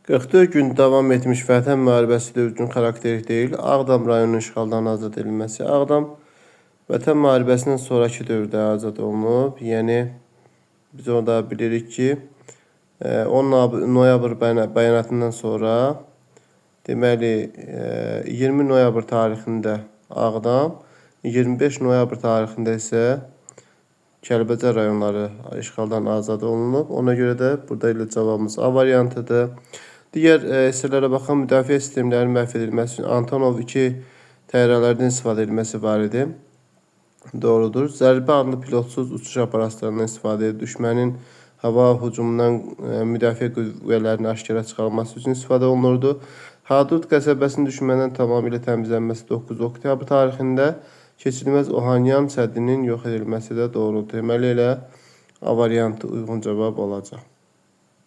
44 gün davam etmiş Vətən müharibəsi dövr üçün xarakterik deyil. Ağdam rayonunun işğaldan azad edilməsi. Ağdam Vətən müharibəsindən sonrakı dövrdə azad olunub. Yəni biz orada bilirik ki, 10 noyabr bəyanatından sonra deməli 20 noyabr tarixində Ağdam, 25 noyabr tarixində isə Kəlbəcər rayonları işğaldan azad olunub. Ona görə də burada elə cavabımız A variantıdır. Digər hissələrə baxan müdafiə sistemlərinin məhv edilməsi üçün Antonov 2 təyyarələrdən istifadə edilməsi var idi. Doğrudur. Zərbə adlı pilotsuz uçuş aparatlarından istifadə edib düşmənin hava hücumundan müdafiə qüvvələrinin aşkara çıxarılması üçün istifadə olunurdu. Hadrut qəsəbəsinin düşməndən tamamilə təmizlənməsi 9 oktyabr tarixində, keçilməz Ohanyan səddinin yox edilməsi də doğrudur. Deməli elə A variantı uyğun cavab olacaq.